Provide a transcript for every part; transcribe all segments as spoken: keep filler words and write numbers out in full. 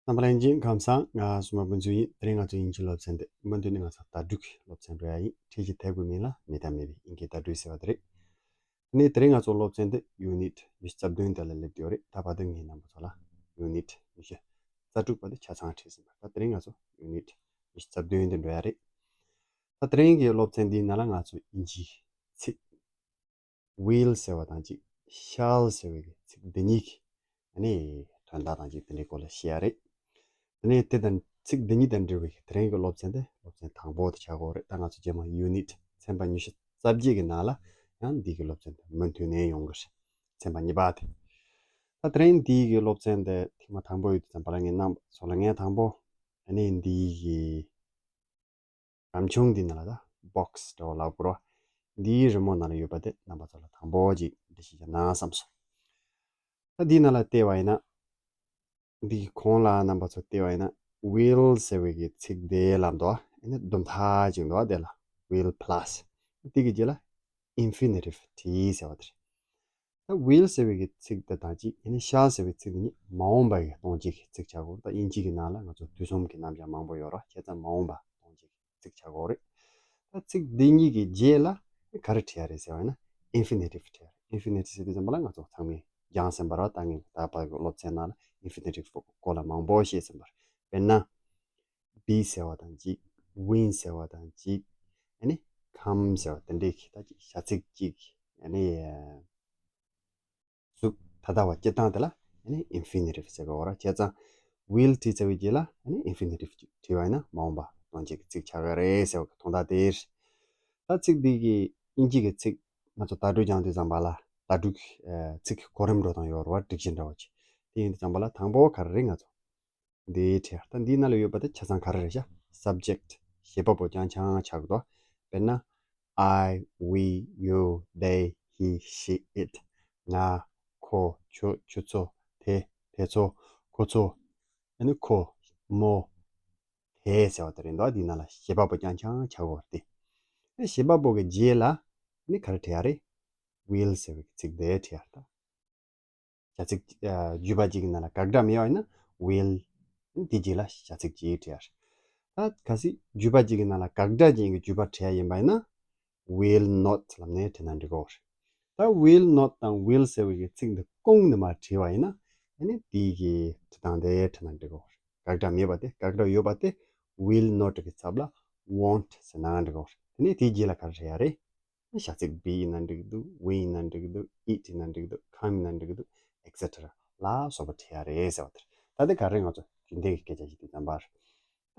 རྣམ་པ་ལྷན་རྒྱས་ཁམས་བཟང་། ང་སུ་མ་ཕུན་ཚོགས་ཡིན། དེ་རིང་ང་ཚོ་དབྱིན་ཇིའི་སློབ་ཚན་འདི་མུ་མཐུད་ནས་ང་ཚོ་བརྡ་སྤྲོད་ཀྱི་སློབ་ཚན་འགྲོ་ཡ་ཡིན། ཁྲིད་ཀྱི་དེབ་ཀྱི་མིང་ལ་མེད་དང་མེད་པའི་དབྱིན་སྐད་བརྡ་སྤྲོད་ཟེར་བ་དེ་རེད། དེ་ནས་དེ་རིང་ང་ཚོ་སློབ་ཚན་འདི་ཡུ་ནིཊ་ཉི་ཤུ་རྩ་བདུན་དེ་ལ་སླེབས་ཡོད་རེད། ད་བར་དུ་ངས་རྣམ་པ་ཚོ་ལ་ཡུ་ནིཊ་ཉི་ཤུ་རྩ་དྲུག་བར་དུ་ཆ་ཚང་ཁྲིད་ཟིན་པ། ད་དེ་རིང་ང་ཚོ་ཡུ་ནིཊ་ཉི་ཤུ་རྩ་བདུན་དེ་འགྲོ་ཡ་རེད། ད་དེ་རིང་གི་སློབ་ཚན་འདིའི་ནང་ལ་ང་ཚོ་དབྱིན་ཇིའི་ཚིག་ཝིལ་ཟེར་བ་དང་གཅིག་ཤལ་ཟེར་བའི་ཚིག་འདི་གཉིས་ཀྱི་ཨ་ནི་དོན་དག་དང་གཅིག་དེ་འདྲའི་སྐོར་ལ་བཤད་ཡ་རེད། དེ་ནས་དེ་དང་ཚིག་འདི་གཉིས་དང་འབྲེལ་བའི་དེ་རིང་གི་སློབ་ཚན་དེ་སློབ་ཚན་དང་པོ་དེ་ཆགས་ཀྱི་ཡོད་རེད། ད་ང་ཚོ་རྗེས་མ་ཡུ་ནིཊ་ཚན་པ་ཉི་ཤུ་རྩ་བརྒྱད་ཀྱི་ནང་ལ་ཡང་འདི་གི་སློབ་ཚན་དེ་མུ་མཐུད་ནས་ཡོང་གི་རེད། ཚན་པ་གཉིས་པ་དེ། ད་དེ་རིང་འདི་གི་སློབ་ཚན་དེ་ཐེངས་མ་དང་པོ་ཡོད་དུས་ཙམ་པ་ལ་ངས་རྣམ་པ་ཚོ་ལ་ངས་དང་པོ་ཨ་ནི་འདི་གི་སྒམ་ཆུང་འདི་ནང་ལ་ད་བོག་སི་འདྲ་བོ་ལབ་དགོས་རེད་བ། འདིའི་རི་མོ་ནང་ལ་ཡོད་པ་དེ་རྣམ་པ་ཚོ་ལ་དང་པོ་ཅིག་འགྲེལ་བཤད་རྒྱག་ན་བསམ་སོང་། ད་འདིའི་ནང་ལ་བལྟས་པ་ཡིན་ན། འདིའི་གོང་ལ་རྣམ་པ་ཚོ་བལྟས་པ་ཡིན་ན། ཝིལ་ཟེར་བའི་གི་ཚིག་དེ་ལ་འདུག་བ། ཨ་ནི་དུམ་མཐའ་ཅིག་འདུག་བ། དེ་ལ་ཝིལ་པ་ལ་སི། དེ་གི་རྗེས་ལ་ཨིན་ཕི་ནི་ཊིབ་བྲིས་ཟེར་བ་དེ་རེད། ད་ཝིལ་ཟེར་བའི་གི་ཚིག་དེ་དང་གཅིག་ཨ་ནི་ཤལ་ཟེར་བའི་ཚིག་དེ་གཉིས་མ་འོངས་པ་གི་སྟོང་ཆེན་གྱི་ཚིག་ཆགས་ཀྱི་ཡོད་རེད། ད་དབྱིན་ཇི་གི་ནང་ལ་ང་ཚོ་དུས་གསུམ་གྱི་རྣམ་གཞག་མང་པོ་ཡོད་རེད་བ། བྱས་ཙང་མ་འོངས་པ་སྟོང་ཆེན་གྱི་ཚིག་ཆགས་ཀྱི་ཡོད་རེད། ད་ཚིག་འདི་གཉིས་ཀྱི་རྗེས་ལ་ག་རེ་བྲིས་ཡ་རེད་ཟེར་བ་ཡིན་ན་ཨིན་ཕི་ནི་ཊིབ་བྲིས་ཡ་རེད། ཨིན་ཕི་ནི་ཊིབ་ཟེར་དུས་ཙམ་པ་ལ་ང་ཚོ་ཚང་མས་སྦྱངས་ཟིན་པ་རེད་བ། ད་ངས་ད་བར་གྱི་སློབ་ཚན་ནང་ལ་ཨིན་ཕི་ནི་ཊིབ་སྐོར་ལ་མང་པོ་བཤད་ཟིན་པ་རེད། དཔེར་ན། བི་ཟེར་བ་དང་གཅིག་ཝིན་ཟེར་བ་དང་གཅིག་ཨ་ནི་ཁམ་ཟེར་བ་དེ་འདྲའི་གི་ད་ཅིག་བྱ་ཚིག་ཅིག་ཨ་ནི་གཟུགས་ད་ལྟ་བ་སྤྱིར་བཏང་དེ་ལ་ཨ་ནི་ཨིན་ཕི་ནི་ཊིབ་ཟེར་གི་ཡོད་རེད། བྱས་ཙང་ཝིལ་བྲིས་ཚར་བའི་རྗེས་ལ་ཨ་ནི་ཨིན་ཕི་ནི་ཊིབ་ཅིག་བྲིས་པ་ཡིན་ན་མ་འོངས་པ་སྟོང་ཆེན་གྱི་ཚིག་ཆགས་ཀྱི་རེད་ཟེར་བ་གི་དོན་དག་དེ་རེད། ད་ཚིག་འདི་གི་དབྱིན་ཇི་གི་ཚིག་ང་ཚོ་བརྡ་སྤྲོད་སྦྱང་དུས་ཙམ་པ་ལ་བརྡ་སྤྲོད་ཀྱི་ཚིག་གི་གོ་རིམ་འགྲོ་སྟངས་ཡོད་རེད་བ། སྒྲིག་གཞི་འདྲ་བོ་ཅིག་དེ་ཡིན་དུས་ཙམ་པ་ལ་དང་པོ་ག་རེ་རེད། ང་ཚོ་འདི་བྲིས་ཡ། ད་འདིའི་ནང་ལ་ཡོད་པ་དེ་ཆ་ཚང་ག་རེ་རེད་ཤག་སབ་ཇེག་ཊི་བྱེད་པ་པོ་རྐྱང་རྐྱང་ཆགས་འདུག་དཔེར་ན། I, we, you, they, he, she, it. ང་། ཁོ། ཁྱོད། ཁྱོད་ཚོ། དེ། དེ་ཚོ། ཁོ་ཚོ། ཨ་ནི་ཁོ། མོ། དེ་ཟེར་བ་དེ་རེད་འདུག་འདིའི་ནང་ལ་བྱེད་པ་པོ་རྐྱང་རྐྱང་ཆགས་ཡོད་རེད་དེ། ཨ་བྱེད་པ་པོ་གི་རྗེས་ལ་ཨ་ནི་ག་རེ་བྲིས་ཡ་རེད། ཝིལ་ཟེར་བའི་ཚིག་དེ་བྲིས་ཡ་རེད་ད། བྱ་ཚིག་ཨ་བརྗོད་པ་གཅིག་གི་ནང་ལ་དགག་སྒྲ་མེད་པ་ཡིན་ན་ཝིལ། དེ་རྗེས་ལ་བྱ་ཚིག་གཅིག་བྲིས་ཡ་རེད། ད་གལ་སྲིད་བརྗོད་པ་གཅིག་གི་ནང་ལ་དགག་སྒྲ་ཅན་གྱི་བརྗོད་པ་བྲིས་ཡ་ཡིན་པ་ཡིན་ན། ཝིལ་ནོཊ་ལབ་ནས་བྲིས་ན་འགྲིག་གོ། ད་ཝིལ་ནོཊ་དང་ཝིལ་ཟེར་བའི་གི་ཚིག་འདི་ཀུན་ནས་མར་བྲིས་པ་ཡིན་ན། ཨ་ནི་དེའི་གི་བྲིས་སྟངས་དེ་བྲིས་ན་འགྲིག་གོ། དགག་སྒྲ་མེད་པ་དེ། དགག་སྒྲ་ཡོད་པ་དེ་ཝིལ་ནོཊ་གི་ཚབ་ལ་ཝོན་ཊི་ཟེར་ན་འགྲིག་གོ། དེ་ནས་དེའི་རྗེས་ལ་ག་རེ་བྲིས་ཡ་རེད། བྱ་ཚིག་བི་ཡིན་ན་འགྲིག་འདུག་ཝི་ཡིན་ན་འགྲིག་འདུག་ཨིཊ་ཡིན་ན་འགྲིག་འདུག་ཁམ་ཡིན་ན་འགྲིག་འདུག་ཨེག་སེ་ཊི་ར་ལ་སོགས་པ་བྲིས་ཡ་རེད་ཟེར་བ་དེ་རེད། ད་དེ་ག་རེ་ང་ཚོ་རྒྱུན་ལྡན་གྱི་སྐད་ཆ་ཞིག་དེ་ཙམ་པར།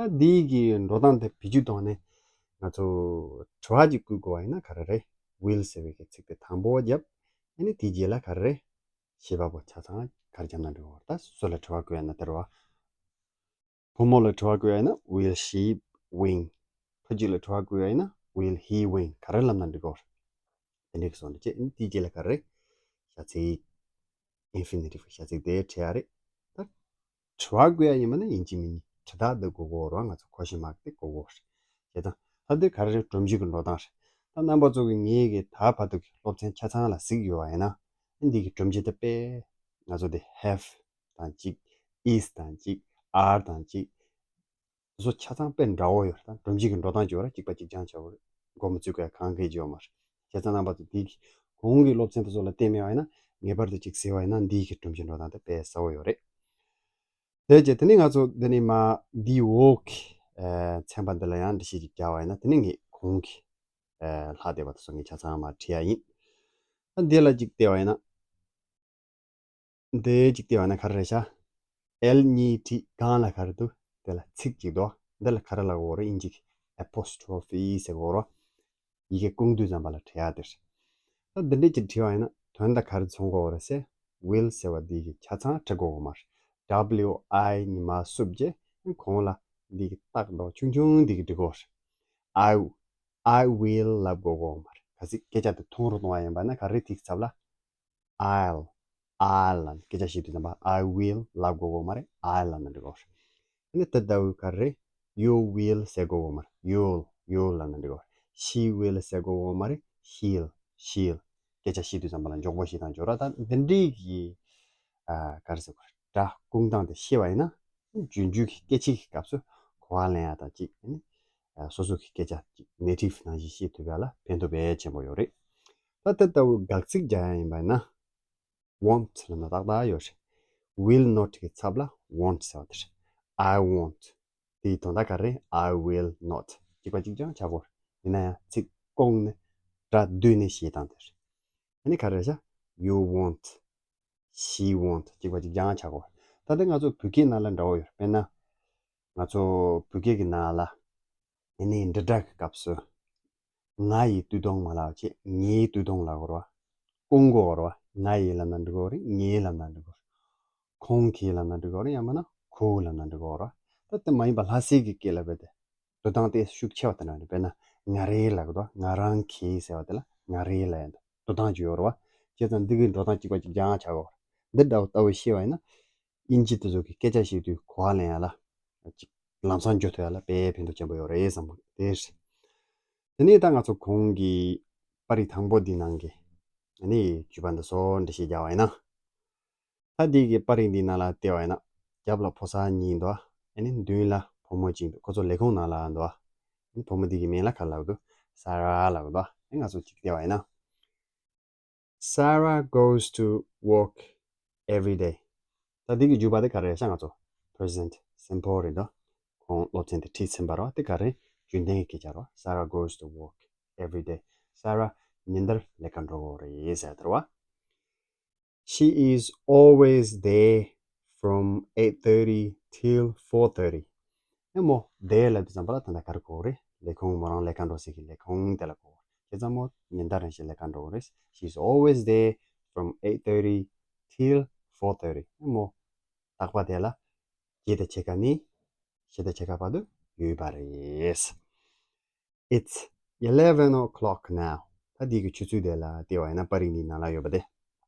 ད་འདིའི་གི་འགྲོ་སྟངས་དེ་བེད་སྤྱོད་བཏང་ནས་ང་ཚོ་དྲི་བ་ཅིག་བཀོད་དགོས་པ་ཡིན་ན་ག་རེ་རེད། ཝིལ་ཟེར་བའི་གི་ཚིག་དེ་དང་པོ་བརྒྱབ། ཨ་ནི་དེའི་རྗེས་ལ་ག་རེ་རེད། བྱེད་པ་པོ་ཆ་ཚང་ག་རེ་བརྒྱབ་ན་འགྲིག་གོ། ད་སུ་ལ་དྲི་བ་བཀོད་ཡ་ན་དེ་རེད་བ། བུ་མོ་ལ་དྲི་བ་བཀོད་ཡ་ཡིན་ན། Will she win? ཕ་གཅིག་ལ་དྲི་བ་བཀོད་ཡ་ཡིན་ན། Will he win? ག་རེ་ལབ་ན་འགྲིག་གོ། དེ་འདྲའི་གི་བཟོ་འདྲ་བྱས། དེའི་རྗེས་ལ་ག་རེ། བྱ་ཚིག་ཨིན་ཕི་ནི་ཊིབ་བྱ་ཚིག་དེ་བྲིས་ཡ་རེད། ད་དྲི་བ་བཀོད་ཡ་ཡིན་པ་ན་དབྱིན་ཇི་མི་ནི་དྲི་རྟགས་འདི་དགོས་ཀྱི་ཡོད་རེད་བ། ང་ཚོ་ཁོ་ཤེན་མཱག་དེ་དགོས་ཀྱི་ཡོད་རེད། བྱས་ཙང་ད་འདི་ག་རེ་རེད། སྒྲོམ་གཞི་གི་འགྲོ་སྟངས་རེད། ད་རྣམ་པ་ཚོ་གི་ངེད་ཀྱི་ད་བར་དུ་གི་སློབ་ཚན་ཆ་ཚང་ལ་གཟིགས་ཡོད་པ་ཡིན་ན། འདི་གི་སྒྲོམ་གཞི་དེ་དཔེ་ང་ཚོ་དེ་ཧེབ་དང་གཅིག་ཨིས་དང་གཅིག་ཨར་དང་གཅིག་དེ་ཚོ་ཆ་ཚང་དཔེ་འདྲ་བོ་ཡོད་རེད། ད་སྒྲོམ་གཞི་གི་འགྲོ་སྟངས་ཅིག་ཡོད་རེད། གཅིག་པ་གཅིག་རྐྱང་ཆགས་ཡོད་རེད། མགོ་མ་ཚོས་དགོས་ཡ་གང་གའི་ཅིག་ཡོད་མ་རེད། བྱས་ཙང་རྣམ་པ་ཚོ་འདི་གི་གོང་གི་སློབ་ཚན་དེ་ཚོ་ལ་བལྟས་མེད་པ་ཡིན་ན། ངེས་པར་དུ་གཅིག་གཟིགས་པ་ཡིན་ན་འདི་གི་སྒྲོམ་གཞི་འགྲོ་སྟངས་དེ་དཔེ་གསལ་བོ་ཡོད་རེད། དེ་རྗེས་དེ་ནས་ང་ཚོ་འདི་ནས་མ་འདིའི་འོག་གི་ཨ་ཚན་པ་འདི་ལ་ཡང་འགྲེལ་བཤད་ཅིག་རྒྱག་པ་ཡིན་ན། དེ་ནས་ངས་གོང་གི་ཨ་ལྷག་བསྡད་པ་དེ་ཚོ་ངས་ཆ་ཚང་མར་བྲིས་ཡ་ཡིན། ད་འདི་ལ་གཅིག་བལྟས་པ་ཡིན་ན། འདི་གཅིག་བལྟས་པ་ན་ག་རེ་རེད་ཤག་ཨེལ་གཉིས་བྲིས། སྒང་ལ་ག་རེ་འདུག་དེ་ལ་ཚིག་གཅིག་འདུག་འདི་ལ་ག་རེ་ལབ་དགོས་རེད། དབྱིན་ཇི་གི་ཨེ་པོ་སི་ཊོ་ཕི་ཟེར་དགོས་རེད། ཡི་གེ་བསྐུངས་དུས་ཙམ་པ་ལ་བྲིས་ཡ་དེ་རེད། ད་འདི་འདྲས་ཅིག་བྲིས་པ་ཡིན་ན་དོན་དག་ག་རེ་མཚོན་དགོས་རེད་ཟེར། ཝིལ་ཟེར་བ་འདི་གི་ཆ་ཚང་བྲི་དགོས་ཀྱི་མ་རེད། ཌབ་ལིའུ་ཨའི་ཉི་མ་བསུབས་རྗེས་གོང་ལ་འདི་གི་རྟགས་འདྲ་བོ་ཆུང་ཆུང་འདི་གི་འབྲི་དགོས་རེད། I, I will ལབ་དགོས་ཀྱི་མ་རེད། གལ་སྲིད་སྐད་ཆ་དེ་ཐུང་རུ་གཏོང་བ་ཡིན་པ་ན་ག་རེ། དེའི་ཚབ་ལ་I'll, I'll ལབ་ནས། སྐད་ཆ་བཤད་དུས་ཙམ་པ་I will ལབ་དགོས་ཀྱི་མ་རེད། I'll ལབ་ན་འགྲིག་གོ། ཨ་ནི་དེ་ལྟ་བུའི་ག་རེ། You will ཟེར་དགོས་ཀྱི་མ་རེད། You'll, you'll ལབ་ན་འགྲིག་གོ། She will ཟེར་དགོས་ཀྱི་མ་རེད། He'll, she'll སྐད་ཆ་བཤད་དུས་ཙམ་པ་ལ་མགྱོགས་པོ་བཤད་སྟངས་སྦྱོར་བ་དང་འདི་འདྲའི་གི་ཨ་ག་རེ་ཟེར་དགོས་རེད། སྒྲ་བསྐུངས་སྟངས་དེ་ཤེས་པ་ཡིན་ན། རྒྱུན་རྒྱུན་གྱི་སྐད་ཆའི་སྐབས་སུ་གོ་བ་ལེན་ཡ་དང་གཅིག་ཨ་ནི་སོ་སོ་གི་སྐད་ཆ་གཅིག་native་ནང་བཞིན་བཤད་ཐུབ་ཡ་ལ་ཕན་ཐོགས་དཔེ་ཆེན་པོ་ཡོད་རེད། ད་དེ་ལྟ་བུ་དགག་ཚིག་རྒྱག་ཡ་ཡིན་པ་ཡིན་ན། Want་ལབ་ན་ཏག་ཏག་ཡོད་རེད། Will not་གི་ཚབ་ལ་want་ཟེར་བ་དེ་རེད། I want། དེའི་དོན་དག་ག་རེ། I will not། གཅིག་པ་གཅིག་རྐྱང་ཆགས་ཀྱི་ཡོད་རེད། ཡིན་ན་ཡང་ཚིག་བསྐོངས་ནས་སྒྲ་བསྡུས་ནས་བཤད་སྟངས་དེ་རེད། ཨ་ནི་ག་རེ་རེད་ཤག You want། She want། གཅིག་པ་གཅིག་རྐྱང་ཆགས་ཀྱི་ཡོད་རེད། ད་ལྟ་ང་ཚོ་བོད་སྐད་ནང་ལ་འདྲ་བོ་ཡོད་རེད། དཔེར་ན། ང་ཚོ་བོད་སྐད་ཀྱི་ནང་ལ། ཨ་ནི་འབྲི་སྒྲ་གི་སྐབས་སུ། ང་ཡི་སྟོད་ཐུང་མ་ལབ་བྱས་ངའི་སྟོད་ཐུང་ལབ་དགོས་རེད་བ། སྐོང་དགོས་རེད་བ། ང་ཡི་ལབ་ན་འགྲིག་གི་རེད། ངའི་ལབ་ན་འགྲིག་གི་རེད། ཁོང་གི་ལབ་ན་འགྲིག་གི་རེད། ཡང་མིན་ན་ཁོའི་ལབ་ན་འགྲིག་གི་རེད་བ། ད་དེ་མ་ཡིན་པ་ལྷ་སའི་གི་སྐད་ལ་བས་ཏེ། འགྲོ་སྟངས་དེ་ཤུགས་ཆེ་བ་དེ་འདྲ་རེད། དཔེར་ན་ང་རེ་ལབ་གི་འདུག་ང་རང་གི་ཟེར་བ་དེ་ལ་ང་རེ་ལབ་ཡ་འདུག་འགྲོ་སྟངས་ཅིག་ཡོད་རེད་བ། བྱས་ཙང་འདི་གི་འགྲོ་སྟངས་གཅིག་པ་གཅིག་རྐྱང་ཆགས་ཀྱི་ཡོད་རེད། འདི་འདྲ་བོ་ལྟ་བུ་ཤེས་པ་ཡིན་ན། དབྱིན་ཇི་དེ་ཚོ་གི་སྐད་ཆ་བཤད་དུས་གོ་བ་ལེན་ཡ་ལ། ཅིག་ལམ་སང་འཇོག་ཐུབ་ཡ་ལ་དཔེ་ཕན་ཐོགས་ཆེན་པོ་ཡོད་རེད་བསམ་གི་དེ་རེད། དེ་ནས་ད་ང་ཚོ་གོང་གི་པར་རིས་དང་པོ་འདི་ནང་གི་ཨ་ནི་བརྗོད་པ་འདི་ཚོ་འགྲེལ་བཤད་རྒྱག་པ་ཡིན་ན། ད་འདི་གི་པར་རིས་འདི་ནང་ལ་བལྟས་པ་ཡིན་ན། རྒྱབ་ལ་ཕོ་གསར་གཉིས་འདུག་ཨ་ནི་མདུན་ལ་ཕོ་མོ་གཅིག་འདུག་ཁོ་ཚོ་ལས་ཁུངས་ནང་ལ་འདུག་ཨ་ནི་ཕོ་མོ་འདི་གི་མིང་ལ་ག་རེ་ལབ་འདུག Sarah་ལབ་འདུག་ཨ་ནི་ང་ཚོ་གཅིག་བལྟས་པ་ཡིན་ན། Sarah goes to work every day. ད་འདི་གི་བརྗོད་པ་དེ་ག་རེ་རེད་ཤག་ང་ཚོ་present simple་རེད་དོ། ཁོང་སློབ་ཚན་དེ་ཁྲིད་ཟིན་པ་རེད་བ། དེ་ག་རེ་རྒྱུན་ལྡན་གྱི་སྐད་ཆ་རེད་བ། Sarah goes to work every day. Sarah་ཉིན་ལྟར་ལས་ཀ་འགྲོ་གི་ཡོད་རེད་ཟེར་དེ་རེད་བ། She is always there from eight thirty till four thirty. ཨེ་མོ། There་ལབ་དུས་ཙམ་པ་ལ་ད་ལྟ་ག་རེ་གོ་གི་རེད། ལས་ཁུངས་མོ་རང་ལས་ཀ་འགྲོ་སའི་གི་ལས་ཁུངས་དེ་ལ་གོ་གི་རེད། བྱས་ཙང་མོ་ཉིན་ལྟར་རང་བཞིན་ལས་ཀ་འགྲོ་གི་རེད། She is always there from eight thirty till four thirty. ཨེ་མོ། རྟག་པ་དེ་ལ་བརྒྱད་དང་ཕྱེད་ཀ་ནས་བཞི་དང་ཕྱེད་ཀ་བར་དུ་ཡོད་པ་རེད། It's eleven o'clock now. ད་འདི་གི་ཆུ་ཚོད་དེ་ལ་བལྟས་པ་ཡིན་ན་པར་རིས་འདིའི་ནང་ལ་ཡོད་པ་དེ།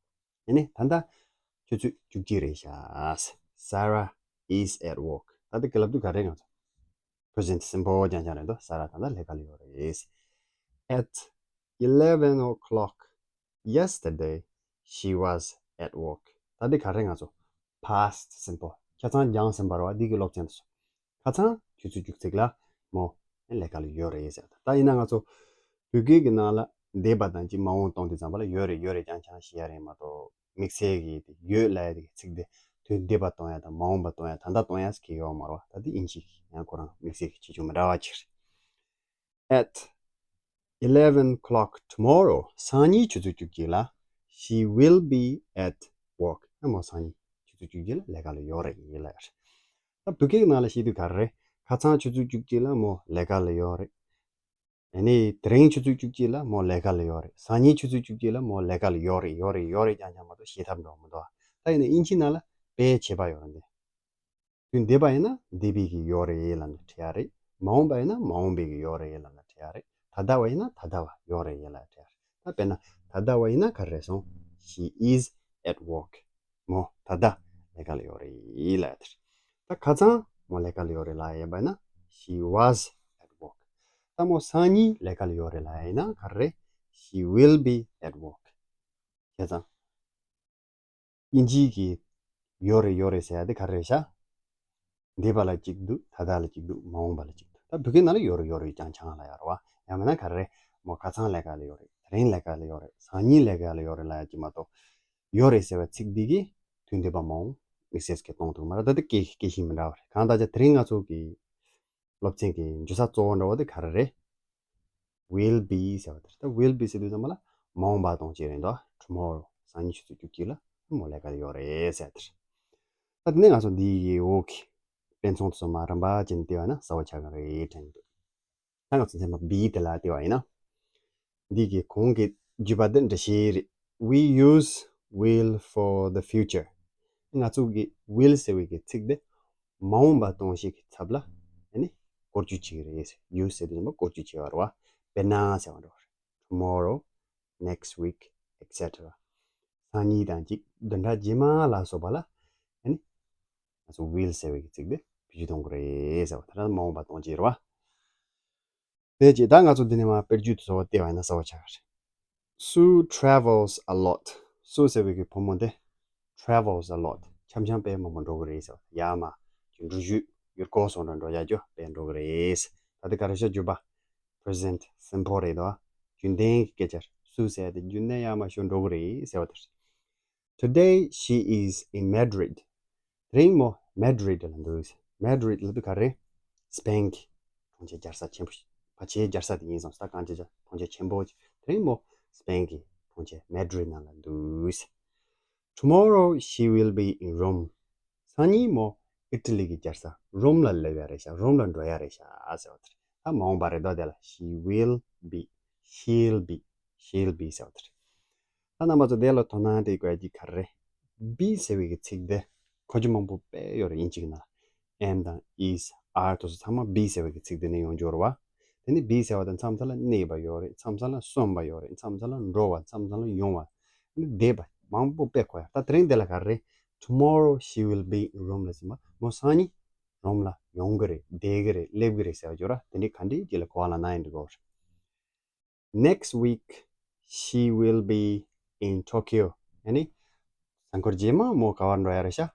ཨ་ནི་ད་ལྟ་ཆུ་ཚོད་བཅུ་གཅིག་རེད་ཤག Sarah is at work. ད་ལྟ་གི་ལབ་དུས་ག་རེ་ང་ཚོ་present simple་རྐྱང་རྐྱང་རེད་དོ། Sarah་ད་ལྟ་ལས་ཀ་ལ་ཡོད་རེད། At eleven o'clock yesterday, she was at work. ད་འདི་ག་རེ་ང་ཚོ་past simple་ཆ་ཚང་སྦྱངས་ཟིན་པ་རེད་བ། འདི་གི་སློབ་ཚན་དེ་ཚོ། ཁ་སང་ཆུ་ཚོད་བཅུ་གཅིག་ལ་མོ་ལས་ཀ་ལ་ཡོད་རེད་ཟེར། ད་ཡིན་ན་ང་ཚོ་བོད་སྐད་ཀྱི་ནང་ལ་འདས་པ་དང་ཅིག་མ་འོངས་གཏོང་དུས་ཙམ་པ་ལ་ཡོད་རེད་ཡོད་རེད་རྐྱང་རྐྱང་བཤད་ཡ་རེད་མ་གཏོགས། དམིགས་བསལ་གྱི་དེ་ཡོད་ལབ་ཡ་དེ་གི་ཚིག་དེ་དུས་འདས་པ་གཏོང་ཡ་དང་མ་འོངས་པ་གཏོང་ཡ་ད་ལྟ་གཏོང་ཡ་ཟེར་གྱི་ཡོད་མ་རེད་བ། ད་དེ་དབྱིན་ཇི་གི་ཡང་ཁོ་རང་དམིགས་བསལ་གྱི་ཁྱད་ཆོས་མི་འདྲ་བ་ཅིག་རེད། At eleven o'clock tomorrow, སང་ཉིན་ཆུ་ཚོད་བཅུ་གཅིག་ལ། She will be at work. ཨ་མོ་སང་ཉིན་ཆུ་ཚོད་བཅུ་གཅིག་ལ་ལས་ཀ་ལ་ཡོད་རེད་ཡིན་ལ་ཡོད་རེད། ད་བོད་སྐད་ནང་ལ་བཤད་དུས་ག་རེ་རེད། ཁ་སང་ཆུ་ཚོད་བཅུ་གཅིག་ལ་མོ་ལས་ཀ་ལ་ཡོད་རེད། ཨ་ནི་དེ་རིང་ཆུ་ཚོད་བཅུ་གཅིག་ལ་མོ་ལས་ཀ་ལ་ཡོད་རེད། སང་ཉིན་ཆུ་ཚོད་བཅུ་གཅིག་ལ་མོ་ལས་ཀ་ལ་ཡོད་རེད་ཡོད་རེད་ཡོད་རེད་རྐྱང་རྐྱང་མ་གཏོགས་བཤད་ཐབས་འགྲོ་མི་འདུག་ད་ཡིན་ན་དབྱིན་ཇི་ནང་ལ་དཔེ་ཁྱད་པར་ཡོད་རེད་འདི། དུས་འདས་པ་ཡིན་ན་འདས་པའི་གི་ཡོད་རེད་ལབ་ནས་བྲིས་ཡ་རེད། མ་འོངས་པ་ཡིན་ན་མ་འོངས་པའི་གི་ཡོད་རེད་ལབ་ནས་བྲིས་ཡ་རེད། ད་ལྟ་བ་ཡིན་ན་ད་ལྟ་བ་ཡོད་རེད་ལབ་བྲིས་ཡ་རེད། ད་དཔེར་ན་ད་ལྟ་བ་ཡིན་ན་ག་རེ་རེད་སོང་། She is at work. མོ་ད་ལྟ་ལས་ཀ་ལ་ཡོད་རེད་ལབ་ཡ་དེ་རེད། ད་ཁ་སང་མོ་ལས་ཀ་ལ་ཡོད་རེད་ལབ་ཡ་ཡིན་པ་ཡིན་ན། She was at work. ད་མོ་སང་ཉིན་ལས་ཀ་ལ་ཡོད་རེད་ལབ་ཡ་ཡིན་ན་ག་རེ་རེད། She will be at work. བྱས་ཙང་། དབྱིན་ཇིའི་གི་ཡོད་རེད་ཡོད་རེད་ཟེར་ཡ་དེ་ག་རེ་རེད་ཤག་འདས་པ་ལ་གཅིག་འདུག་ད་ལྟ་ལ་གཅིག་འདུག་མ་འོངས་པ་ལ་གཅིག་འདུག་ད་བོད་སྐད་ནང་ལ་ཡོད་རེད་ཡོད་རེད་རྐྱང་རྐྱང་ལབ་ཡ་རེད་བ། ཡང་མིན་ན་ག་རེ་རེད། མོ་ཁ་སང་ལས་ཀ་ལ་ཡོད་རེད། དེ་རིང་ལས་ཀ་ལ་ཡོད་རེད། སང་ཉིན་ལས་ཀ་ལ་ཡོད་རེད་ལབ་ཡ་གཅིག་མ་གཏོགས། ཡོད་རེད་ཟེར་བའི་ཚིག་འདི་གིས་དུས་འདས་པ་མ་འོངས་དམིགས་བསལ་གྱི་གཏོང་ཐུབ་མ་རེད། ད་ལྟ་སྐད་སྐད་བཞིན་མི་འདྲ་བ་རེད། གང་ལྟར་ཀྱང་དེ་རིང་ང་ཚོ་གི་སློབ་ཚན་གྱི་འཇུག་ས་གཙོ་བོ་འདྲ་བོ་དེ་ག་རེ་རེད། Will be ཟེར་བ་དེ་རེད། ད་will be ཟེར་དུས་ཙམ་པ་ལ་མ་འོངས་པ་གཏོང་བྱེད་རེད་འདུག Tomorrow. སང་ཉིན་ཆུ་ཚོད་བཅུ་གཅིག་ལ་མོ་ལས་ཀ་ལ་ཡོད་རེད་ཟེར་དེ་རེད། ད་དེ་ནས་ང་ཚོ་འདི་ཡི་འོག་གི་དཔེ་མཚོན་དེ་ཚོ་མར་རིམ་པ་བྱས་ནས་བལྟས་པ་ན་གསལ་པོ་ཆགས་ཀྱི་རེད་དྲན་གྱི་འདུག་ད་ང་ཚོ་ཚན་པ་B་དེ་ལ་བལྟས་པ་ཡིན་ན། འདི་གི་གོང་གི་བརྗོད་པ་འདི་འགྲེལ་བཤད་རེད། We use will for the future. ང་ཚོ་གི་will་ཟེར་བའི་གི་ཚིག་འདི་མ་འོངས་པ་གཏོང་བྱེད་ཀྱི་ཚབ་ལ་ཨ་ནི་བཀོལ་སྤྱོད་བྱེད་ཀྱི་རེད། use་ཟེར་དུས་ཙམ་པ་བཀོལ་སྤྱོད་བྱེད་པ་རེད་བ། དཔེར་ན་ཟེར་བ་འདྲ་བ་རེད། Tomorrow, next week, et cetera. སང་ཉིན་དང་གཅིག་བདུན་ཕྲག་རྗེས་མ་ལ་སོགས་པ་ལ་ཨ་ནི་ང་ཚོ་will་ཟེར་བའི་གི་ཚིག་འདི་བེད་སྤྱོད་གཏོང་གི་རེད་ཟེར་བ་དེ་ལ་མ་འོངས་པ་གཏོང་བྱེད་རེད་བ། དེ་རྗེས་ད་ང་ཚོ་འདི་ནས་མར་དཔེར་བརྗོད་དེ་ཚོ་བལྟས་པ་ཡིན་ན་གསལ་པོ་ཆགས་ཀྱི་རེད། Sue travels a lot. སུའུ་ཟེར་བའི་གི་བུ་མོ་དེ་travels a lot. འཆམ་འཆམ་དཔེ་མང་པོ་འགྲོ་གི་རེད་ཟེར་བ། ཡར་མར་ འགྲུལ་བཞུད་ཡུལ་སྐོར་སོགས་འགྲོ་འགྲོ་ཡ་རྒྱུ་དཔེ་འགྲོ་གི་རེད། ད་ལྟ་ག་རེ་ཤོད་རྒྱུ་པ། present simple རེད་དོ། རྒྱུན་ལྡན་གྱི་སྐད་ཆར་སུ་ཟེར་ཏེ་རྒྱུན་གནས་ཡ་མ་ཤོད་འགྲོ་གི་རེད་ཟེར་བ་དེ་རེད། Today she is in Madrid. དེ་རིང་མོ་Madrid ལ་འདུག Madrid ལ་འདུག་ག་རེ། སྤེན་གྱི་གྲོང་ཁྱེར་རྒྱལ་ས་ཆེན་པོ་ཞིག་ཕལ་ཆེར་རྒྱལ་ས་དེ་ཡིན་སོང་ས་གང་ཅི་ཅི་གྲོང་ཁྱེར་ཆེན་པོ་ཅིག་དེ་རིང་མོ་སྤེན་གྱི་གྲོང་ཁྱེར་Madrid ནང་ལ་འདུག Tomorrow she will be in Rome. སང་ཉིན་མོ་ཨི་ཊ་ལི་གི་རྒྱལ་ས་རོམ་ལ་སླེབས་ཡ་རེད་ཤག་རོམ་ལ་འགྲོ་ཡ་རེད་ཤག་ཟེར་བ་དེ་རེད། ད་མ་འོངས་པ་རེད་དོ། དེ་ལ་she will be, she'll be, she'll be ཟེར་བ་དེ་རེད། ད་རྣམ་པ་ཚོ་དེ་ལ་དོ་སྣང་སྤྲད་དགོས་ཡ་གི་ག་རེ། be ཟེར་བའི་གི་ཚིག་དེ་གོ་རྒྱུ་མང་པོ་དཔེ་ཡོད་རེད། ཨིན་ཇི་གི་ནང་ལ་am དང་is, are དེ་ཚོ་ཚང་མ་be ཟེར་བའི་གི་ཚིག་དེ་ནས་ཡོང་རྒྱུ་རེད་བ། དེ་ནི་be ཟེར་བ་དེ་མཚམས་མཚམས་ལ་གནས་པ་ཡོད་རེད། མཚམས་མཚམས་ལ་སོན་པ་ཡོད་རེད། མཚམས་མཚམས་ལ་འགྲོ་བ། མཚམས་མཚམས་ལ་ཡོང་བ། ཨ་ནི་བསྡད་པ་མང་པོ་དཔེ་གོ་ཡ། ད་དེ་རིང་དེ་ལ་ག་རེ། Tomorrow she will be in Rome ལ་ཟེར་བ་མོ་སང་ཉིན་རོམ་ལ་ཡོང་གི་རེད། བསྡད་གི་རེད། སླེབས་གི་རེད་ཟེར་བ་ཡོད་ར། དེ་འདྲའི་ག་འདྲའི་རྗེས་ལ་གོ་བ་ལ་ན་ཡིན་འགྲོ་གི་རེད། Next week she will be in Tokyo. ཨ་ནི་གཟའ་འཁོར་རྗེས་མ་མོ་ག་བར་འགྲོ་ཡ་རེད་ཤག་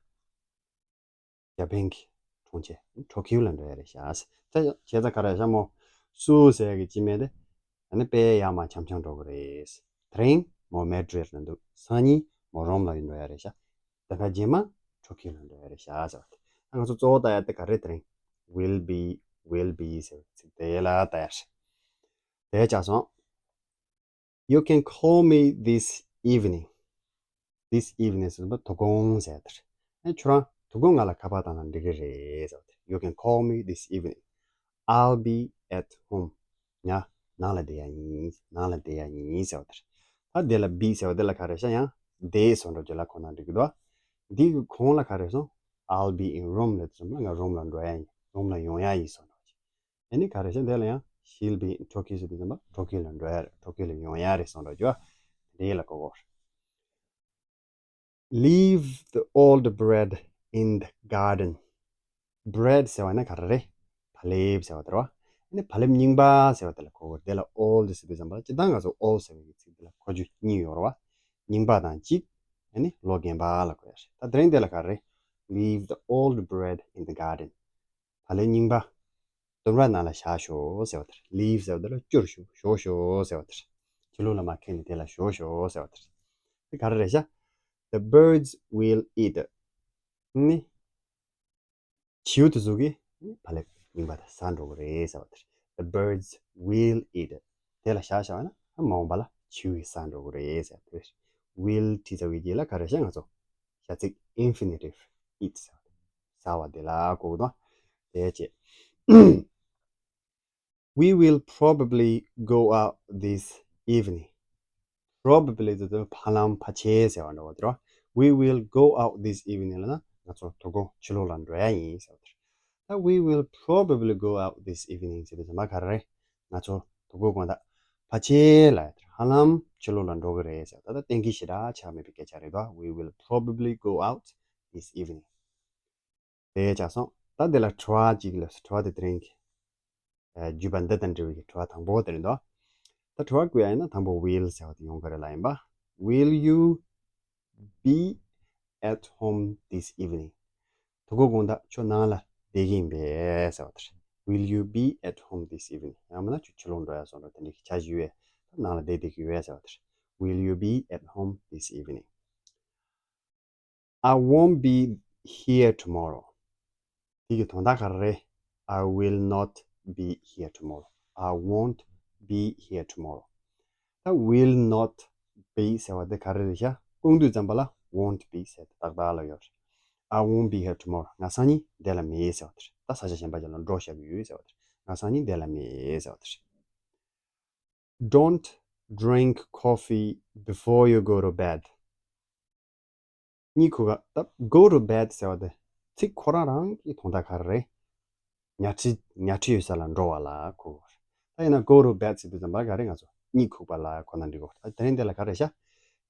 རྒྱ་བལ་གྱི་གྲོང་ཁྱེར་ཊོ་ཀིའོ་ལ་འགྲོ་ཡ་རེད་ཤག་ད་བྱས་ཙང་ག་རེ་ཤག་མོ་སུ་ཟེར་ཡ་གི་སྤྱི་མིང་དེ་ཨ་ནི་དཔེ་ཡ་མ་འཆམ་འཆམ་འགྲོ་གི་རེད། དེ་རིང་མོ་མེ་ཌྲིད་ལ་འདུག་སང་ཉིན་མོ་རོམ་ལ་འགྲོ་ཡ་རེད་ཤག་ད་ག་རྗེས་མ་ཊོ་ཀིའོ་ལ་འགྲོ་ཡ་རེད་ཤག་ཟེར་བ་དེ། ད་ང་ཚོ་གཙོ་བོ་ལྟ་ཡ་དེ་ག་རེ། དེ་རིང་will be, will be ཟེར་བའི་ཚིག་དེ་ལ་ལྟ་ཡ་རེད། དེ་ཆགས་སོང་། You can call me this evening. This evening ཟེར་བ་དོ་དགོང་ཟེར་དེ་རེད། ཨ་ཁྱོད་རང་དོ་དགོང་ང་ལ་ཁ་པར་བཏང་ན་འགྲིག་གི་རེད་ཟེར་བ་དེ། You can call me this evening. I'll be at home. ང་ནང་ལ་བསྡད་ཡ་ཡིན། ནང་ལ་བསྡད་ཡ་ཡིན་ཟེར་བ་དེ་རེད། ད་དེ་ལ་be ཟེར་བ་དེ་ལ་ག་རེ་ཤག་ཡང་བསྡད་སོང་འགྲོ་རྒྱུ་ལ་གོ་ན་འགྲིག་གི་འདུག་འདི་གི་གོང་ལ་ག་རེ་སོང་། I'll be in Rome ལབ་དུས་ཙམ་ལ་ང་རོམ་ལ་འགྲོ་ཡ་ཡིན། རོམ་ལ་ཡོང་ཡ་ཡིན་སོང་འགྲོ་རྒྱུ། ཨ་ནི་ག་རེ་ཤག་འདི་ལ་ཡང་she'll be in Tokyo ཟེར་དུས་ཙམ་པ་ཊོ་ཀིའོ་ལ་འགྲོ་ཡ་རེད། ཊོ་ཀིའོ་ལ་ཡོང་ཡ་རེད་སོང་འགྲོ་རྒྱུ། དེ་ལ་གོ་གོ། Leave the old bread in the garden. Bread ཟེར་བ་ནི་ག་རེ་རེད། བག་ལེབ་ཟེར་བ་དེ་རེད་བ། ཨ་ནི་བག་ལེབ་རྙིང་པ་ཟེར་བ་དེ་ལ་གོ་གོ། དེ་ལ་old ཟེར་དུས་ཙམ་པ་སྤྱིར་བཏང་ང་ཚོ་old ཟེར་བའི་ཚིག་དེ་ལ་གོ་རྒྱུ་གཉིས་ཡོད་རེད་བ། རྙིང་པ་དང་གཅིག་ཨ་ནི་ལོ་རྒན་པ་ལ་གོ་ཡ་རེད། ད་དེ་རིང་དེ་ལ་ག་རེ་རེད། Leave the old bread in the garden. བག་ལེབ་རྙིང་པ་ལྡུམ་ར་ནང་ལ་བཞག་ཤོག་ཟེར་བ་དེ་རེད། Leave ཟེར་བ་དེ་ལ་བསྐྱུར་ཤོག་ཞོག་ཤོག་ཟེར་བ་དེ་རེད། ཕྱི་ལོགས་ལ་མ་ཁྱེར་ནས་དེ་ལ་ཞོག་ཤོག་ཟེར་བ་དེ་རེད། དེ་ག་རེ་རེད་ཤག The birds will eat it. ནི་བྱིའུ་དེ་ཚོ་གིས་བག་ལེབ་རྙིང་པ་དེ་ཟ་འགྲོ་གི་རེད་ཟེར་བ་དེ་རེད། The birds will eat it. དེ་ལ་བཞག་བཞག་ན་མ་འོངས་པ་ལ་བྱིའུ་ཡིས་ཟ་འགྲོ་གི་རེད་ཟེར་བ་དེ་རེད། Will བྲིས་ཚར་བའི་རྗེས་ལ་ག་རེ་བཤད་ང་ཚོ་བྱ་ཚིག་infinitive eat ཟེར་བ་དེ་ཟ་བ་དེ་ལ་གོ་གི་འདུག་དེ་བྱས། We will probably go out this evening. Probably དེ་དུས་ཧ་ལམ་ཕལ་ཆེར་ཟེར་བ་འདྲ་བོ་དེ་རེད། We will go out this evening ལབ་ན་ང་ཚོ་དོ་དགོང་ཕྱི་ལོགས་ལ་འགྲོ་ཡ་ཡིན་ཟེར་བ་དེ་རེད། ད་we will probably go out this evening ཟེར་དུས་ཙམ་པ་ག་རེ་རེད། ང་ཚོ་དོ་དགོང་དགོང་དག་ཕལ་ཆེར་ལ་ཧ་ལམ་ཕྱི་ལོགས་ལ་འགྲོ་གི་རེད་ཟེར་བ། ད་ལྟ་གཏན་འཁེལ་ཞེ་དྲག་ཆགས་མེད་པའི་སྐད་ཆ་རེད་དོ། We will probably go out this evening. དེ་ཆགས་སོང་། ད་འདི་ལ་དྲི་བ་གཅིག་ལབ་སོང་། དྲི་བ་དེ་དེ་རིང་གི་ཨ་བརྒྱུད་པ་འདི་དང་འབྲེལ་བའི་དྲི་བ་དང་པོ་དེ་རེད་འདུག་ད་དྲི་བ་བཀོད་ཡ་ཡིན་ན་དང་པོ་will ཟེར་བ་དེ་ཡོང་གི་རེད་ལབ་ཡིན་པ། Will you be at home this evening? དོ་དགོང་དགོང་དག་ཁྱོད་ནང་ལ་བསྡད་ཀྱི་ཡིན་པས་ཟེར་བ་དེ་རེད། Will you be at home this evening? ཡང་མིན་ན་ཁྱོད་ཕྱི་ལོགས་འགྲོ་ཡ་སོགས་འགྲོ་དེ་འདྲའི་ཆ་ཞིག་ཡོད་པས། ནང་ལ་བསྡད་བསྡད་ཀྱི་ཡོད་ཟེར་བ་དེ་རེད། Will you be at home this evening? I won't be here tomorrow. དེ་གི་དོན་དག་ག་རེ་རེད། I will not be here tomorrow. I won't be here tomorrow. ད་will not be ཟེར་བ་དེ་ག་རེ་རེད་ཤག་སྐུང་དུས་ཙམ་པ་ལ་won't be ཟེར་ཏག་ཏག་ལ་ཡོད་རེད། I won't be here tomorrow. ང་སང་ཉིན་འདི་ལ་མེད་ཟེར་བ་དེ་རེད། ད་ས་ཆ་གཞན་པ་ཅིག་ལ་འགྲོ་བཞག་གི་ཡོད་ཟེར་བ་དེ་རེད། ང་སང་ཉིན་འདི་ལ་མེད་ཟེར་བ་དེ་རེད། Don't drink coffee before you go to bed. གཉིད་ཁུག་ག་ད་go to bed ཟེར་བ་དེ་ཚིག་ཁོ་རང་རང་གི་དོན་དག་ག་རེ་རེད། ཉལ་ཁྲི་ཉལ་ཁྲི་ཡོད་ས་ལ་འགྲོ་བ་ལ་གོ་གི་རེད། ད་ཡིན་ན་go to bed ཟེར་དུས་ཙམ་པ་ག་རེ་ང་ཚོ་གཉིད་ཁུག་པ་ལ་གོ་ན་འགྲིག་གོ། ད་དེ་རིང་འདི་ལ་ག་རེ་ཤག་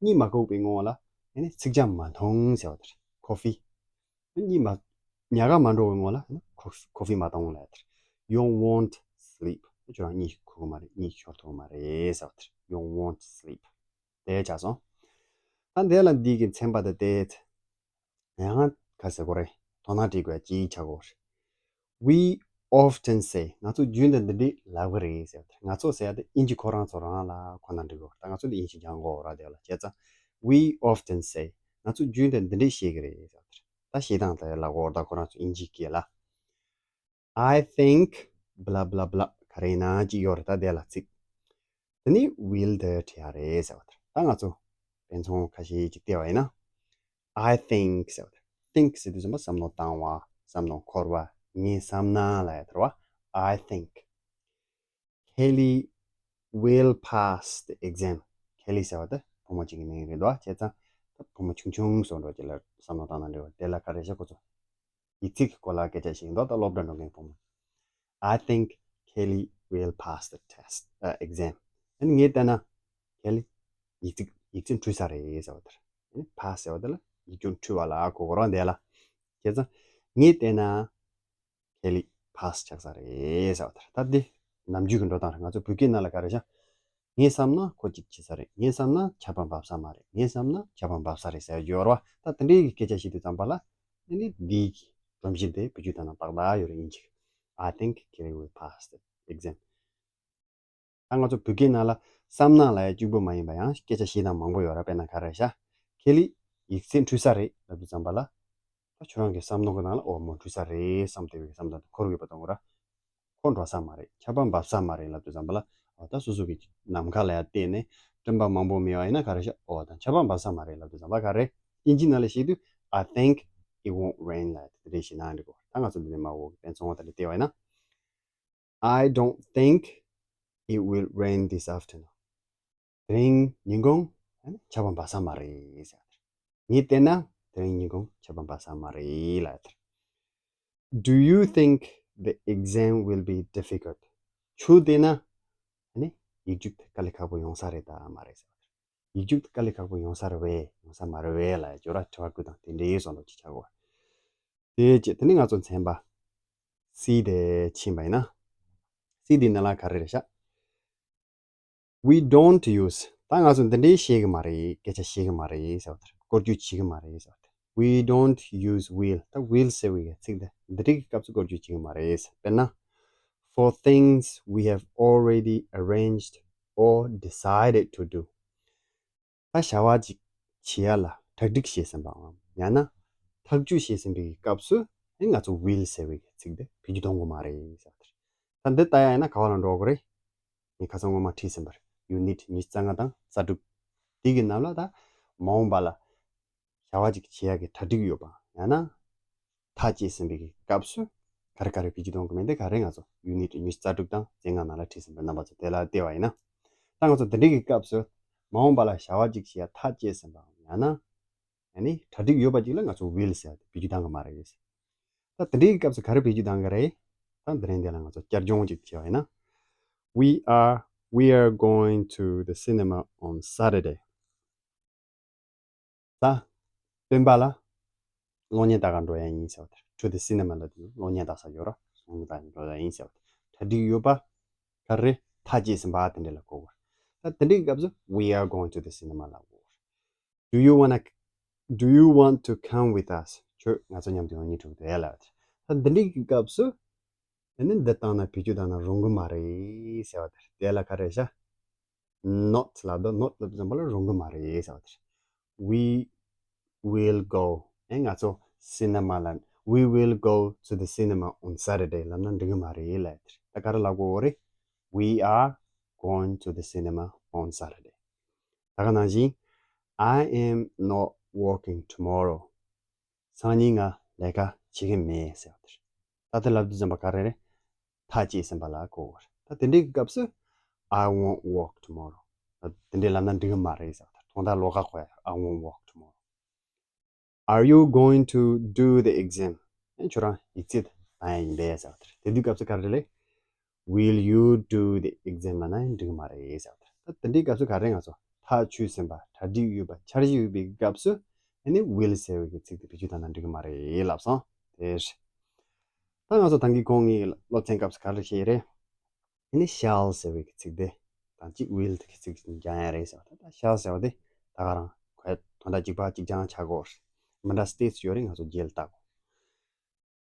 གཉིད་མ་ཁུག་པའི་སྔོན་ལ་ཨ་ནི་ཚིག་ཇ་མ་འཐུང་ཟེར་བ་དེ་རེད། coffee གཉིད་མ་ཉལ་ག་མ་འགྲོ་བའི་སྔོན་ལ་ཨ་ནི་coffee མ་འཐུང་ལབ་ཡ་དེ་རེད། You won't sleep. ཁྱོད་རང་གཉིད་ཁུག་གི་མ་རེད། གཉིད་ཤོར་ཐུབ་ཀྱི་མ་རེད་ཟེར་བ་དེ་རེད། You won't sleep. དེ་ཆགས་སོང་། ད་འདི་ལ་འདི་གི་ཚན་པ་དེ་དེ་ཡང་ག་ཟེར་དགོས་རེད། དོ་སྣང་སྤྲད་དགོས་ཅིག་ཆགས་ཀྱི་ཡོད་རེད། We often say. ང་ཚོ་རྒྱུན་དུ་འདི་འདྲས་ལབ་ཀྱི་རེད་ཟེར་བ་དེ། ང་ཚོ་ཟེར་ཡ་དེ་དབྱིན་ཇི་ཁོ་རང་ཚོ་རང་ལ་ཁོ་ན་འགྲིག་གི་ཡོད་རེད། ད་ང་ཚོ་འདི་དབྱིན་ཇི་སྦྱང་དགོས་ར་དེ་ལ་བྱས་ཙང་། We often say. ང་ཚོ་རྒྱུན་དུ་འདི་འདྲས་བཤད་ཀྱི་རེད་ཟེར་བ་དེ་རེད། ད་བཤད་སྟངས་དེ་ལབ་ཀྱི་ཡོད་རེད། ད་ཁོ་རང་ཚོ་དབྱིན་ཇི་སྐད་ལ། I think blah blah blah ག་རེ་ཡིན་ན་ཅིག་ཡོད་རེད། ད་དེ་ལ་ཚིག་དེ་ནི་will དེ་བྲིས་ཡ་རེད་ཟེར་བ་དེ་རེད། ད་ང་ཚོ་དཔེ་མཚོན་ཁ་ཤས་ཅིག་བལྟས་པ་ཡིན་ན། I think ཟེར་བ་དེ། Think ཟེར་དུས་ཙམ་པ་བསམ་བློ་བཏང་བ། བསམ་བློ་འཁོར་བ། ངས་བསམ་ན་ལབ་ཡ་དེ་རེད་བ། I think Kelly will pass the exam. Kelly ཟེར་བ་དེ་བུ་མོ་གཅིག་གི་མིང་རེད་འདུག་བ། བྱས་ཙང་ད་བུ་མོ་ཆུང་ཆུང་བཟོ་འདྲ་ཅིག་ལ་བསམ་བློ་བཏང་ན་འགྲིག་བ། དེ་ལ་ག་རེ་བྱ། ཁོ་ཚོ་ཡིག་ཚིག་གི་སྐོར་ལ་སྐད་ཆ་བཤད་ཀྱི་འདུག་ད་སློབ་གྲྭ་འགྲོ་མཁན་བུ་མོ། I think Kelly will pass the test, uh, exam. ཨ་ནི་ངས་བལྟས་ན་Kelly ཡིག་ཚིག་ཡིག་ཚིག་འཁྲུལ་ས་རེད་ཟེར་བ་དེ་རེད། ཨ་ནི་pass ཟེར་བ་དེ་ལ་ཡིག་ཆུང་འཁྲུལ་བ་ལ་གོ་གོ་རང་དེ་ལ། བྱས་ཙང་ངས་བལྟས་ན་Kelly pass ཆགས་ས་རེད་ཟེར་བ་དེ་རེད། ད་འདི་ནམ་རྒྱུན་གྱི་འགྲོ་སྟངས་རེད། ང་ཚོ་བོད་སྐད་ནང་ལ་ག་རེ་བྱ། ངས་བསམ་ན་ཁོ་གཅིག་བྱེད་ས་རེད། ངས་བསམ་ན་ཆར་པ་འབབ་ས་མ་རེད། ངས་བསམ་ན་ཆར་པ་འབབ་ས་རེད་ཟེར་རྒྱུ་ཡོད་རེད་བ། ད་དེ་འདྲའི་གི་སྐད་ཆ་བཤད་དུས་ཙམ་པ་ལ་ཨ་ནི་འདིའི་གི་སྒྲོམ་གཞི་དེ་བེད་སྤྱོད་བཏང་ན་ཏག་ཏག་ཡོད་རེད། དབྱིན་ཇི་གི I think Kelly will pass the exam. ད་ང་ཚོ་བོད་སྐད་ནང་ལ་བསམ་ན་ལབ་ཡ་གཅིག་པོ་མ་ཡིན་པ་ཡང་སྐད་ཆ་བཤད་སྟངས་མང་པོ་ཡོད་རེད། དཔེར་ན་ག་རེ་བྱ། Kelly ཡིག་ཚད་འཁྲུལ་ས་རེད་ལབ་དུས་ཙམ་པ་ལ། ད་ཁྱོད་རང་གི་བསམ་བློ་གི་ནང་ལ་འོ་མོ་འཁྲུལ་ས་རེད་བསམ་བསྡད་པའི་བསམ་བློ་དེ་འཁོར་ཡོད་པ་དང་། ཁོ་ར་ཁོ་འགྲོ་ས་མ་རེད། ཆར་པ་འབབ་ས་མ་རེད་ལབ་དུས་ཙམ་པ་ལ། འོ་ད་སོ་སོ་གི་ནམ་མཁའ་ལ་ཡ་བལྟས་ནས་སྤྲིན་པ་མང་པོ་མེད་པ་ཡིན་ན་ག་རེ་བྱ། འོ་ད་ཆར་པ་འབབ་ས་མ་རེད་ལབ་དུས་ཙམ་པ་ག་རེ། དབྱིན་ཇི་ནང་ལ་བཤད་དུས་I think it won't rain ལབ་དེ་འདྲས་བཤད་ན་འགྲིག་གོ། ད་ང་ཚོ་འདི་ནས་མ་འོ་དཔེ་མཚོན་དེ་འདྲ་བལྟས་པ་ཡིན་ན། I don't think it will rain this afternoon. དེ་རིང་ཉིན་གུང་ཆར་པ་འབབ་ས་མ་རེད་ཟེར། ངས་བལྟས་ན་དེ་རིང་ཉིན་གུང་ཆར་པ་འབབ་ས་མ་རེད་ལབ་ཡ་དེ། Do you think the exam will be difficult? ཁྱོད་བལྟས་ན་ཨ་ནི་ཡིག་རྒྱུགས་དེ་དཀའ་ལས་ཁག་པོ་ཡོང་ས་རེད་ད་མ་རེད་ཟེར། ཡིག་རྒྱུགས་དེ་དཀའ་ལས་ཁག་པོ་ཡོང་ས་རེད་བས། ཡོང་ས་མ་རེད་བས་ལབ་ཡ་ཅོ་ར་དྲི་བ་བཀོད་སྟངས་དེ་འདྲའི་བཟོ་འདྲ་ཅིག་ཆགས་གོ། དེ་རྗེས་དེ་ནས་ང་ཚོ་ཚན་པ་C དེ་ཕྱིན་པ་ཡིན་ན། C དེ་ནང་ལ་ག་རེ་རེད་ཤག We don't use. ད་ང་ཚོ་འདི་འདྲའི་བཤད་གི་མ་རེད། སྐད་ཆ་བཤད་གི་མ་རེད་ཟེར་བ་དེ་རེད། བཀོལ་སྤྱོད་བྱེད་གི་མ་རེད་ཟེར་བ་དེ་རེད། We don't use will. ད་will ཟེར་བའི་ཚིག་འདི་འདི་འདྲའི་གི་སྐབས་སུ་བཀོལ་སྤྱོད་བྱེད་གི་མ་རེད། དཔེར་ན། For things we have already arranged or decided to do. ད་བྱ་བ་ཅིག་བྱེད་ཡ་ལ་གྲ་སྒྲིག་བྱས་ཟིན་པའམ་ཡང་ན་ཐག་གཅོད་བྱས་ཟིན་པའི་སྐབས་སུ་ཨེ་ང་ཚོ་will ཟེར་བའི་ཚིག་འདི་བེད་སྤྱོད་གཏོང་གི་མ་རེད་ཟེར་བ་དེ་རེད། ད་འདི་ལྟ་ཡ་ཡིན་ན་ག་བ་ལ་འགྲོ་དགོས་རེད། ངས་ཁ་སང་སྔོན་མ་བྲིས་ཟིན་པར་unit ཉི་ཤུ་རྩ་ལྔ་དང་རྩ་དྲུག་དེ་གི་ནང་ལ་ད་མ་འོངས་པ་ལ་བྱ་བ་ཅིག་བྱེད་ཡ་གི་གྲ་སྒྲིག་ཡོད་པ་ཡང་ན་ཐག་བཅད་ཟིན་པའི་གི་སྐབས་སུ་ག་རེ་ག་རེ་བེད་སྤྱོད་གཏོང་གི་མིན་དེ་ག་རེ་ང་ཚོ་unit ཉི་ཤུ་རྩ་དྲུག་དང་རྩ་ལྔ་ནང་ལ་བྲིས་ཟིན་པར་རྣམ་པ་ཚོ་དེ་ལ་བལྟས་པ་ཡིན་ན། ད་ང་ཚོ་འདི་འདྲའི་གི་སྐབས་སུ་མ་འོངས་པ་ལ་བྱ་བ་ཅིག་བྱེད་ཡ་ཐག་བཅད་ཟིན་པ་ཡང་ན་ཡང་ནི་གྲ་སྒྲིག་ཡོད་པ་ཅིག་ལ་ང་ཚོ་will ཟེར་ཏེ་བེད་སྤྱོད་གཏང་གི་མ་རེད། ད་དེ་འདྲའི་སྐབས་སུ་ག་རེ་བེད་སྤྱོད་གཏང་གི་རེད། ད་འདི་རིང་འདི་ལ་ང་ཚོ་བསྐྱར་སྦྱོང་ཅིག་བྱས་པ་ཡིན་ན། We are, we are going to the cinema on Saturday. ད་སྤེན་པ་ལ་གློག་བརྙན་ལྟ་ག་འགྲོ་ཡ་ཡིན་ཟེར་བ་དེ་རེད། To the cinema ལབ་དུས་གློག་བརྙན་ལྟ་ས་ཡོད་ར། གློག་བརྙན་ལྟ་ག་འགྲོ་ཡ་ཡིན་ཟེར་བ་དེ་རེད། གྲ་སྒྲིག་ཡོད་པ་ག་རེ་ཐག་བཅད་ཟིན་པ་དེ་འདྲ་ལ་གོ་དགོས། ད་དེ་འདྲའི་སྐབས་སུ་we are going to the cinema ལབ་དགོས། Do you wanna, do you want to come with us? ཁྱོད་ང་ཚོ་མཉམ་དུ་ཡོང་སྙིང་བྲོ་གི་འདུག་ལབ། ད་འདི་འདྲའི་གི་སྐབས་སུ་ཨ་ནི་འདི་བཏང་ན་བེད་སྤྱོད་བཏང་ན་རུང་གི་མ་རེད་ཟེར་བ་དེ་རེད། དེ་ལ་ག་རེ་བྱ། Not ལབ་དུས་not ལབ་དུས་ཙམ་པ་ལ་རུང་གི་མ་རེད་ཟེར་བ་དེ་རེད། We will go. ཨེ་ང་ཚོ་cinema ལ། We will go to the cinema on Saturday ལབ་ན་འགྲིག་གི་མ་རེད་ལབ་དེ་རེད། ད་ག་རེ་ལབ་དགོས་རེད། We are going to the cinema on Saturday. ད་ག་ནང་བཞིན། I am not working tomorrow. སང་ཉིན་ང་ལས་ཀ་བྱེད་ཀྱི་མེད་ཟེར་བ་དེ་རེད། ད་དེ་ལབ་དུས་ཙམ་པ་ག་རེ་རེད། ཐག་བཅད་ཟིན་པ་ལ་གོ་དགོས་རེད། ད་དེ་འདྲའི་གི་སྐབས་སུ་I won't work tomorrow. ད་དེ་འདྲའི་ལབ་ན་འགྲིག་གི་མ་རེད་ཟེར་བ་དེ་རེད། དོན་དག་ལོགས་ཀ་གོ་ཡ། I won't work tomorrow. Are you going to do the exam? ཨེ་ཁྱོད་རང་ཡིག་ཚད་བཏང་ཡ་ཡིན་པས་ཟེར་བ་དེ་རེད། དེ་དུས་སྐབས་སུ་ག་རེ་ལབ། Will you do the exam ལབ་ན་འགྲིག་གི་མ་རེད་ཟེར་བ་དེ་རེད། ད་དེ་འདྲའི་སྐབས་སུ་ག་རེ་ང་ཚོ་ཐག་ཆོད་ཟིན་པ། གྲ་སྒྲིག་ཡོད་པ། འཆར་གཞི་ཡོད་པའི་སྐབས་སུ་ཨ་ནི་will ཟེར་བའི་གི་ཚིག་དེ་བེད་སྤྱོད་བཏང་ན་འགྲིག་གི་མ་རེད་ལབ་སོང་། དེ་རེད། ད་ང་ཚོ་ད་གིན་གོང་གི་སློབ་ཚན་སྐབས་སུ་ག་རེ་བཤད་རེད། ཨ་ནི་shall ཟེར་བའི་གི་ཚིག་དེ་དང་གཅིག་will གི་ཚིག་སྦྱང་ཡ་རེད་ཟེར་བ། ད་ད་shall ཟེར་བ་དེ་ད་ག་རང་གོ་ཡ་དོན་དག་གཅིག་པ་གཅིག་རྐྱང་ཆགས་ཀྱི་ཡོད་རེད། མི་འདྲ་states ཡོད་རེད། ང་ཚོ་རྗེས་ལ་ལྟ་དགོས།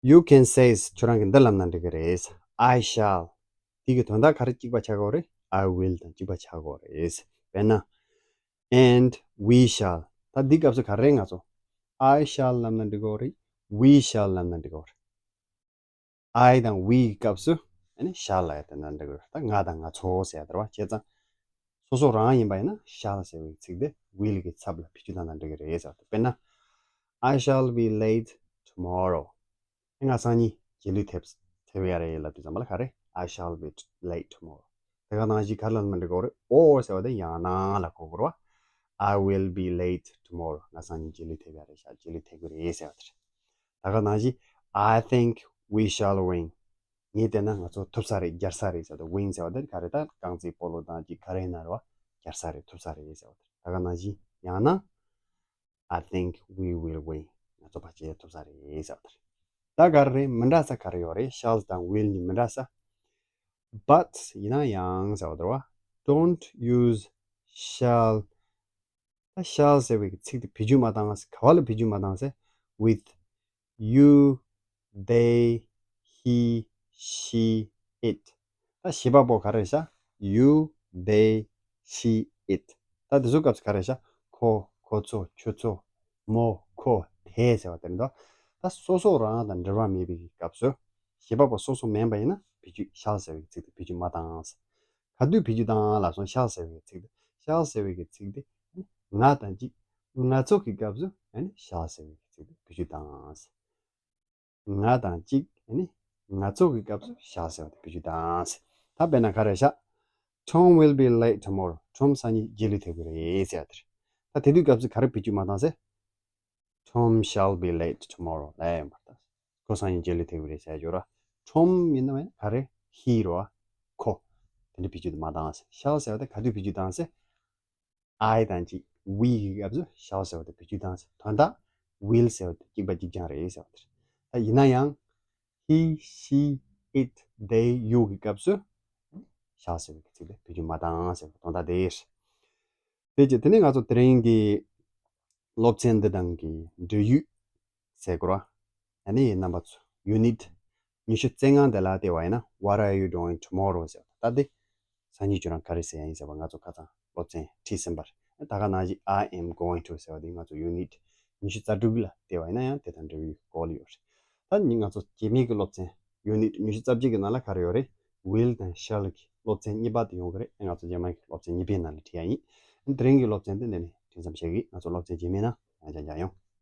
You can say, ཁྱོད་རང་གིས་འདི་ལབ་ན་འགྲིག་གི་རེད། I shall. དེ་གི་དོན་དག་ག་རེ་གཅིག་པ་ཆགས་ཀྱི་ཡོད་རེད། I will དང་གཅིག་པ་ཆགས་ཀྱི་ཡོད་རེད། དཔེར་ན། And we shall. ད་འདི་སྐབས་སུ་ག་རེ་ང་ཚོ། I shall ལབ་ན་འགྲིག་གི་ཡོད་རེད། We shall ལབ་ན་འགྲིག་གི་ཡོད་རེད། I དང་we གི་སྐབས་སུ་ཨ་ནི་shall ལབ་ཡ་དེ་ན་འགྲིག་གི་ཡོད་རེད། ད་ང་དང་ང་ཚོ་ཟེར་ཡ་དེ་རེད་བ། བྱས་ཙང་སོ་སོ་རང་ཡིན་པ་ཡིན་ན་shall ཟེར་བའི་ཚིག་དེ་will གི་ཚབ་ལ་བེད་སྤྱོད་བཏང་ན་འགྲིག་གི་རེད་ཟེར་བ་དེ། དཔེར་ན། I shall be late tomorrow. ང་སང་ཉིན་རྗེས་ལུས་ཐེབས་ཐེབས་ཡ་རེད་ལབ་དུས་ཙམ་པ་ལ་ག་རེ། I shall be late tomorrow. དེ་ག་ནང་བཞིན་ག་རེ་ལབ་ན་འགྲིག་གི་རེད། Or ཟེར་བ་དེ་ཡང་ན་ལ་གོ་དགོས་རེད་བ། I will be late tomorrow. ང་སང་ཉིན་རྗེས་ལུས་ཐེབས་ཡ་རེད་ཤག་རྗེས་ལུས་ཐེབས་ཀྱི་རེད་ཟེར་བ་དེ་རེད། ད་ག་ནང་བཞིན། I think we shall win. ངས་བལྟས་ན་ང་ཚོ་ཐུབ་ས་རེད། རྒྱལ་ས་རེད་ཟེར་བ་དེ། Win ཟེར་བ་དེ་ག་རེ། ད་རྐང་རྩེད་སྤོ་ལོ་དང་ཅིག་ག་རེ་ཡིན་ན་རེད་བ། རྒྱལ་ས་རེད། ཐུབ་ས་རེད་ཟེར་བ་དེ། ད་ག་ནང་བཞིན་ཡང་ན། I think we will win. ང་ཚོ་ཕལ་ཆེར་ཐུབ་ས་རེད་ཟེར་བ་དེ་རེད། ད་ག་རེ་རེད། མི་འདྲ་ས་ག་རེ་ཡོད་རེད། Shall དང་will གཉིས་མི་འདྲ་ས། But ཡིན་ན་ཡང་ཟེར་བ་དེ་རེད་བ། Don't use shall. ད་shall ཟེར་བའི་ཚིག་དེ་བེད་སྤྱོད་མ་བཏང་། ག་བ་ལ་བེད་སྤྱོད་མ་བཏང་ཟེར། With you, they, he, she, it. ད་བྱེད་པ་པོ་ག་རེ་ཤག you, they, she, it. ད་དེ་ཚོའི་སྐབས་སུ་ག་རེ་ཤག་ཁོ། ཁོ་ཚོ། ཁྱོད་ཚོ། མོ། ཁོ། དེ་ཟེར་བ་དེ་རེད་འདུག་ད་སོ་སོ་རང་དང་འབྲེལ་བ་མེད་པའི་སྐབས་སུ། བྱེད་པ་པོ་སོ་སོ་མིན་པ་ཡིན་ན་བེད་སྤྱོད། shall ཟེར་བའི་ཚིག་དེ་བེད་སྤྱོད་མ་བཏང་ཟེར། ག་དུས་བེད་སྤྱོད་བཏང་ལབ་སོང་། shall ཟེར་བའི་ཚིག་དེ། shall ཟེར་བའི་ཚིག་དེ་ང་དང་གཅིག་ང་ཚོ་གི་སྐབས་སུ་ཨ་ནི་shall ཟེར་བའི་ཚིག་དེ་བེད་སྤྱོད་བཏང་ཟེར། ང་དང་གཅིག་ཨ་ནི་ང་ཚོ་གི་སྐབས་སུ་shall ཟེར་བ་དེ་བེད་སྤྱོད་བཏང་ཟེར། ད་དཔེར་ན་ག་རེ་ཤག Tom will be late tomorrow. Tom སང་ཉིན་རྗེས་ལུས་ཐེབས་ཀྱི་རེད་ཟེར་བ་དེ་རེད། ད་དེ་དུས་སྐབས་སུ་ག་རེ་བེད་སྤྱོད་མ་བཏང་ཟེར། Tom shall be late tomorrow ལབ་ཡོད་མ་རེད། ཁོ་སང་ཉིན་རྗེས་ལུས་ཐེབས་ཀྱི་རེད་ཟེར་ཡ་ཅིག་ཡོད་རེད། Tom ཡིན་ན་ག་རེ། He རེད་བ། ཁོ། དེ་འདྲ་བེད་སྤྱོད་མ་བཏང་ཟེར། shall ཟེར་བ་དེ་ག་དུས་བེད་སྤྱོད་བཏང་ཟེར། I དང་གཅིག we གི་སྐབས་སུ་shall ཟེར་བ་དེ་བེད་སྤྱོད་བཏང་ཟེར། དོན་དག་will ཟེར་བ་དེ་གཅིག་པ་གཅིག་རྐྱང་རེད་ཟེར་བ་དེ་རེད། ད་ཡིན་ན་ཡང་he, she, it, they, you གི་སྐབས་སུ་shall ཟེར་བའི་ཚིག་དེ་བེད་སྤྱོད་མ་བཏང་ཟེར་བའི་དོན་དག་དེ་རེད། དེ་རྗེས་དེ་ནས་ང་ཚོ་དེ་རིང་གི་སློབ་ཚན་འདི་དང་གི་འབྲེལ་ཡོད་ཟེར་དགོས་ར། ཨ་ནི་རྣམ་པ་ཚོ་unit ཉི་ཤུ་རྩ་ལྔ་འདི་ལ་བལྟས་པ་ཡིན་ན། What are you doing tomorrow ཟེར་བ། ད་དེ་སང་ཉིན་ཁྱོད་རང་ག་རེ་ཟེར་ཡ་ཡིན་ཟེར་བ་ང་ཚོ་ཁ་སང་སློབ་ཚན་ཁྲིད་ཟིན་པ་རེད། ད་ག་ནང་བཞིན་I am going to ཟེར་བ་དེ་ང་ཚོ་unit ཉི་ཤུ་རྩ་དྲུག་ལ་བལྟས་པ་ཡིན་ན་ཡང་དེ་དང་འབྲེལ་བའི་སྐོར་ལ་ཡོད་རེད། ད་ནི་ང་ཚོ་རྗེས་མའི་གི་སློབ་ཚན་unit ཉི་ཤུ་རྩ་བརྒྱད་ཀྱི་ནང་ལ་ག་རེ་ཡོད་རེད། Will དང་shall གི་སློབ་ཚན་གཉིས་པ་དེ་ཡོང་གི་རེད། ང་ཚོ་རྗེས་མའི་གི་སློབ་ཚན་གཉིས་པའི་ནང་ལ་ཁྲིད་ཡ་ཡིན། དེ་རིང་གི་སློབ་ཚན་དེ་འདི་ནས་ཁྲིད་མཚམས་བཞག་གི། ང་ཚོ་སློབ་ཚན་རྗེས་མའི་ནང་ཡང་བསྐྱར་མཇལ་ཡོང་།